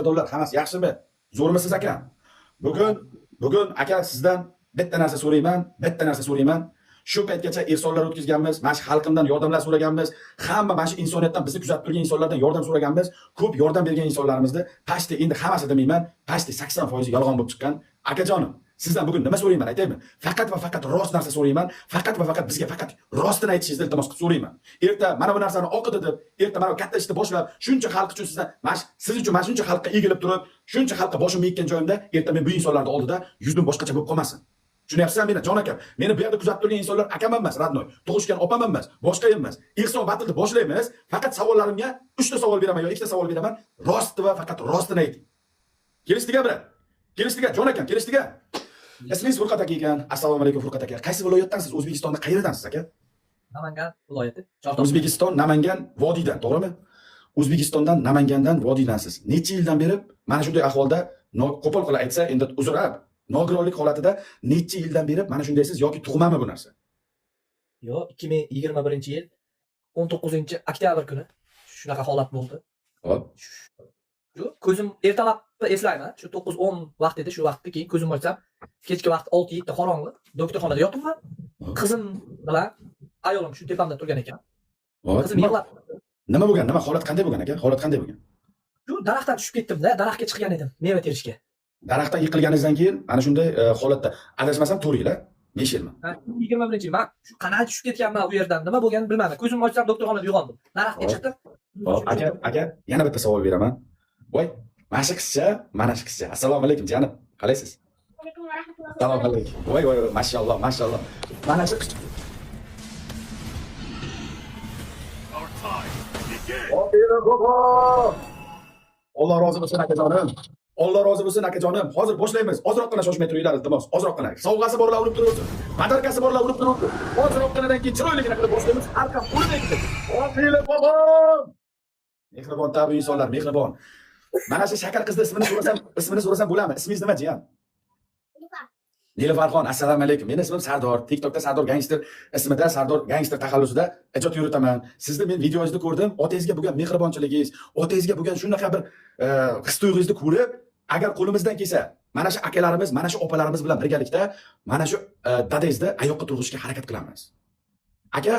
Qadrdonlar, hammasi yaxshimi? Zo'rmisiz aka? Bugun aka sizdan bitta narsa so'rayman, bitta narsa so'rayman. Shu paytgacha ehsonlar o'tkazganmiz, mana shu xalqimdan yordamlar so'raganmiz, hamma mana shu insoniyatdan bizni kuzatib turgan insonlardan yordam so'raganmiz. Ko'p yordam bergan insonlarimizni pasti endi hammasi demayman, pasti 80% yolg'on bo'lib chiqqan. Akajonim, sizdan bugun nima so'rayman aytaymi? Faqat va faqat rost narsa so'rayman, faqat va faqat bizga faqat rostini aytishingizni iltimos qilib so'rayman. Erta mana bu narsani oqidi deb, erta mana bu katta ishni boshlab, shuncha xalq uchun sizdan, mana siz uchun mana shuncha xalqqa egilib turib, shuncha xalqqa boshimni eggan joyimda erta men bu insonlarning oldida yuzim boshqacha bo'lib qolmasin. Tushunyapsizmi meni, jon akam? Meni bu yerda kuzatib turgan insonlar akam emas, родной, tug'ishgan opam emas, boshqa emas. Ehson batilni boshlaymiz. Faqat savollarimga 3 ta savol beraman yo 2 ta savol beraman. Rost va faqat rostini ayting. Kelishdik-a, bira? Kelishdik-a, jon akam, kelishdik-a? Ismingiz Furqat aka ekan. Assalomu alaykum Furqat aka. Qaysi viloyatdansiz? O'zbekistonda qayerdansiz aka? Namangan viloyati. Chortoq. O'zbekiston Namangan vodiydan, to'g'rimi? O'zbekistondan Namangandan vodiydansiz. Necha yildan beri mana shunday ahvolda, qo'pol qilib aytsa, endi uzr, nogironlik holatida necha yildan beri mana shundaysiz yoki tug'mami bu narsa? Yo'q, 2021-yil 19-oktyabr kuni shunaqa holat bo'ldi. Hop. Shu ko'zim ertalab eslayman. Shu 9-10 vaqt edi, shu vaqtda keyin ko'zimni ochsam, kechki vaqt 6-7 qorong'i, doktorxonada yotibman. Qizim bilan ayolim shu tepamda turgan ekan. Qizim yig'lab. Nima bo'lgan? Nima holat qanday bo'lgan aka? Holat qanday bo'lgan? Shu daraxtdan tushib ketdim-da, daraxtga chiqqan edim meva terishga. Daraxtdan yiqilganingizdan keyin mana shunday holatda adashmasam 4 yil, a? 5 yilmi? Ha, 21-yil man shu qanaqa tushib ketganman u yerdan, nima bo'lganini bilmadim. Ko'zimni ochsam doktorxonada uyg'ondim. Daraxtga chiqdim. Hop, aka, aka, yana bitta savol beraman. Voy, mana shu qizcha, mana shu qizcha. Assalomu alaykum jiyanim. Qalaysiz? Alaykum va rahmatullohi. Assalomu alaykum. Voy, voy, voy, mashalloh, mashalloh. Mana shu qiz. Alloh rozi bo'lsin akajonim. Alloh rozi bo'lsin akajonim. Hozir boshlaymiz. Ozroqgina shoshmay turinglar, iltimos. Ozroqgina. Sovg'asi borlar urib turaversin. Padarkasi borlar urib turaversin. Ozroqginadan keyin chiroyligina qilib boshlaymiz. Har kam urib ketadi. Oqili bobom. Mehribon tabiiy insonlar, mehribon. Mana shu shakar qizni ismini so'rasam, ismini so'rasam bo'ladimi? Ismingiz nima, jiyan? Nilufar. Nilufarxon, assalomu alaykum. Meni ismim Sardor. TikTokda Sardor Gangster ismida, Sardor Gangster taxallusida ijod yuritaman. Sizni men videongizni ko'rdim. Otangizga bo'lgan mehribonchiligingiz, otangizga bo'lgan shunaqa bir his tuyg'ungizni ko'rib, agar qo'limizdan kelsa, mana shu akalarimiz, mana shu opalarimiz bilan birgalikda mana shu dadangizni oyoqqa turg'izishga harakat qilamiz. Aka,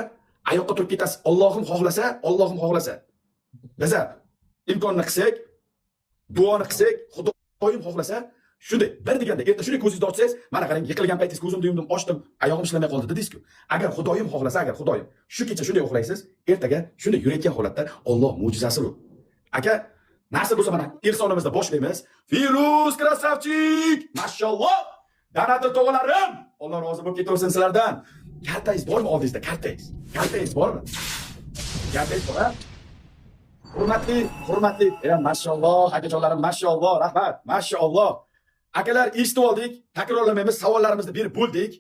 oyoqqa turib ketasiz. Allohim xohlasa, Allohim xohlasa. Biza imkonni qilsak, duoni qilsak, Xudoyim xohlasa, shunday bir deganda erta shunday ko'zingizni ochsangiz, mana qarang, yiqilgan paytingiz ko'zimni yumdim, ochdim, oyog'im ishlamay qoldi dedingiz-ku. Agar Xudoyim xohlasa, agar Xudoyim shu kecha shunday uxlaysiz, ertaga shunday yurayotgan holatda Alloh mo'jizasi bu. Aka, narsa bo'lsa mana ehsonimizda boshlaymiz. Firuz красавчик! Mashalloh! Donatli tog'alarim! Alloh rozi bo'lib ketaversin sizlardan. Kartangiz bormi oldingizda? Kartangiz. Kartangiz bormi? Kartangiz bor, ha? Hurmatli, hurmatli, mashalloh, akajonlarim, mashalloh, rahmat, mashalloh. Akalar, eshitib oldik, takrorlamaymiz, savollarimizni berib bo'ldik.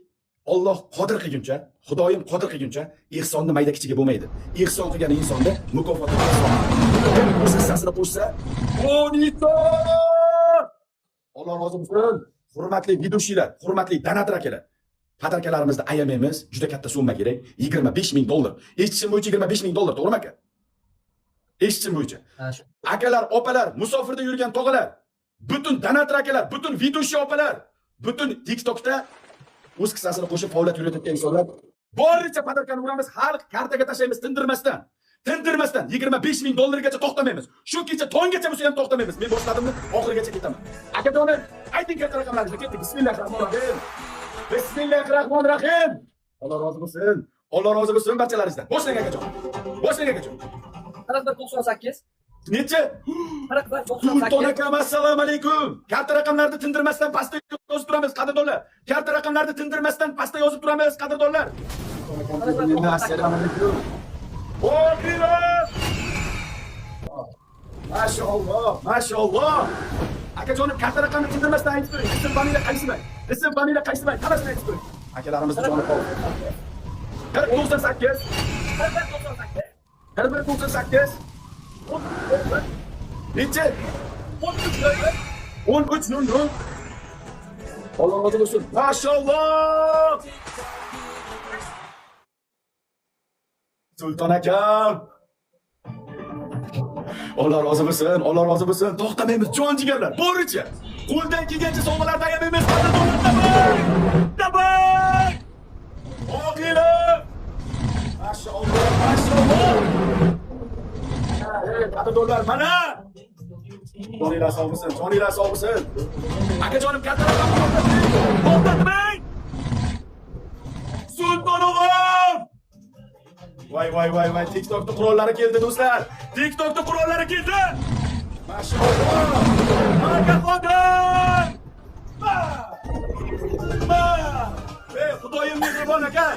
Alloh qodir qilguncha, Xudoyim qodir qilguncha ehsonni mayda kichigi bo'lmaydi. Ehson qilgan insonni mukofoti ehson. O'z hissasini qo'shsa, monitor! Alloh rozi bo'lsin. Hurmatli ведущий lar, hurmatli donator akalar. Padarkalarimizni ayamaymiz, juda katta summa kerak. 25 ming dollar. Eshitishim bo'yicha 25 ming dollar, to'g'rimi aka? Eshitishim bo'yicha. Akalar, opalar, musofirda yurgan tog'alar, butun donator akalar, butun ведущий opalar, butun TikTokda o'z hissasini qo'shib faoliyat yuritayotgan insonlar, boricha padarkani uramiz, har kartaga tashlaymiz tindirmasdan. Tindirmasdan 25 ming dollargacha to'xtamaymiz. Shu kecha tonggacha bo'lsa ham to'xtamaymiz. Men boshladimmi, oxirigacha ketaman. Akajonim, ayting karta raqamlaringizni, ketdik. Bismillahirrohmanirrohim. Bismillahirrohmanirrohim. Alloh rozi bo'lsin. Alloh rozi bo'lsin barchalaringizdan. Boshlang akajon. Boshlang akajon. 41 98. Necha? 41 Sulton 98. akam, assalomu alaykum. Karta raqamlarini tindirmasdan pastda yozib turamiz, qadrdonlar. Karta raqamlarini tindirmasdan pastda yozib turamiz, qadrdonlar. Assalomu alaykum. Oqibat! Mashalloh, mashalloh. Akajonim, karta raqamini tindirmasdan aytib turing. Ism, familiya qaysi? Ism, familiya qaysi? Hammasini aytib turing. Akalarimizni joni qoldi. 40 98 41 98. 41 98 Necha? 13 13 00. Alloh rozi bo'lsin. Mashalloh! Sulton akam. Alloh rozi bo'lsin, Alloh rozi bo'lsin. To'xtamaymiz, jon jigarlar. Boricha. Qo'ldan kelgancha sovg'alarni ayamaymiz. Tabrik! Oqilov! Mashalloh, mashalloh. Ey, qadrdonlar, mana. Joninglar sog' bo'lsin, joninglar sog' bo'lsin. Akajonim, katta raqam to'xtatmang. Sulton og'am! Voy voy voy voy, TikTokda qurollari keldi, do'stlar. TikTokda qurollari keldi. Mashalloh. Aka Qodir! Ma! Ma! Ey, Xudoyim mehribon ekan.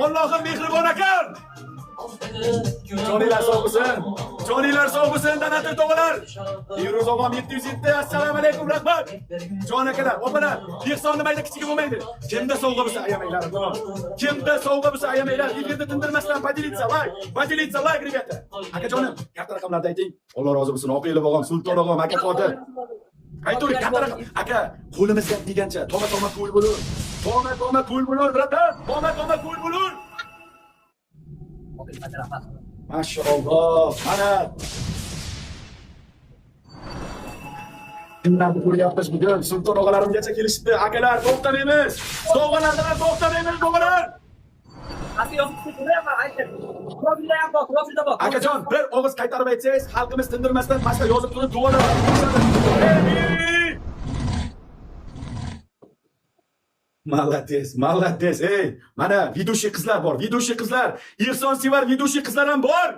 Allohim mehribon ekan. Joninglar sog' bo'lsin. Joninglar sog' bo'lsin, donator tog'alar. Feruz og'am 707. Assalomu alaykum, rahmat. Jon akalar, opalar, ehsonni mayda kichigi bo'lmaydi. Kimda sovg'a bo'lsa ayamanglar. Kimda sovg'a bo'lsa ayamanglar. Efirda tindirmasdan поделиться, лайк, поделиться, лайк, ребята. Akajonim, katta raqamlarda ayting. Alloh rozi bo'lsin. Oqilov og'am, Sulton og'am, aka Qodir. Aytavering, katta raqam. Aka, qo'limizdan kelgancha toma-toma pul bo'lur. Toma-toma pul bo'lur, братан. Toma-toma pul bo'lur. Rahmat. Mashalloh. Mana kimlarni ko'ryapmiz bugun? Sulton og'alarimgacha kelishibdi. Akalar, to'xtamaymiz. Sovg'alardan to'xtamaymiz, og'alar. Pastga yozib qo'ymayapman, aytdim. Profilda ham bor, profilda bor. Akajon, bir og'iz qaytarib aytsangiz, xalqimiz tindirmasdan pastda yozib turib duolar qilishadi. Молодец, молодец. Ey, mana ведущий qizlar bor, ведущий qizlar. Ehson sevar ведущий qizlar ham bor.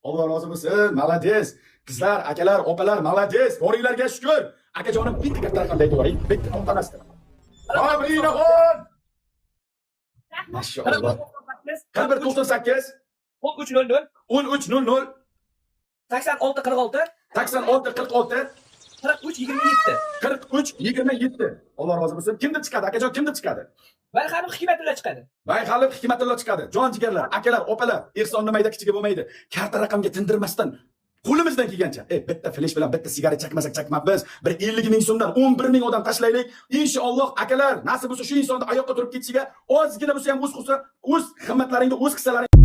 Alloh rozi bo'lsin, молодец. Qizlar, akalar, opalar, молодец. Boringlarga shukr. Akajonim, bitta katta raqamda aytib yuboring. Bitta to'xtamasdan. Abrinaxon! Mashalloh. 41 98 13 00 13 00 86 46 86 46 43 27. 43 27. Alloh rozi bo'lsin. Kim deb chiqadi? Akajon, kim deb chiqadi? Bayxanov Hikmatullo chiqadi. Bayxalib Hikmatullo chiqadi. Jon jigarlar, akalar, opalar, ehsonni mayda kichigi bo'lmaydi. Karta raqamga tindirmasdan qo'limizdan kelgancha, bitta flesh bilan bitta sigaret chakmasak chakmabmiz. Bir 50 ming so'mdan 11 ming odam tashlaylik. Inshaalloh akalar, nasib bo'lsa shu insonni oyoqqa turib ketishiga ozgina bo'lsa ham o'z hissa, o'z himmatlaringni, o'z hissalaringni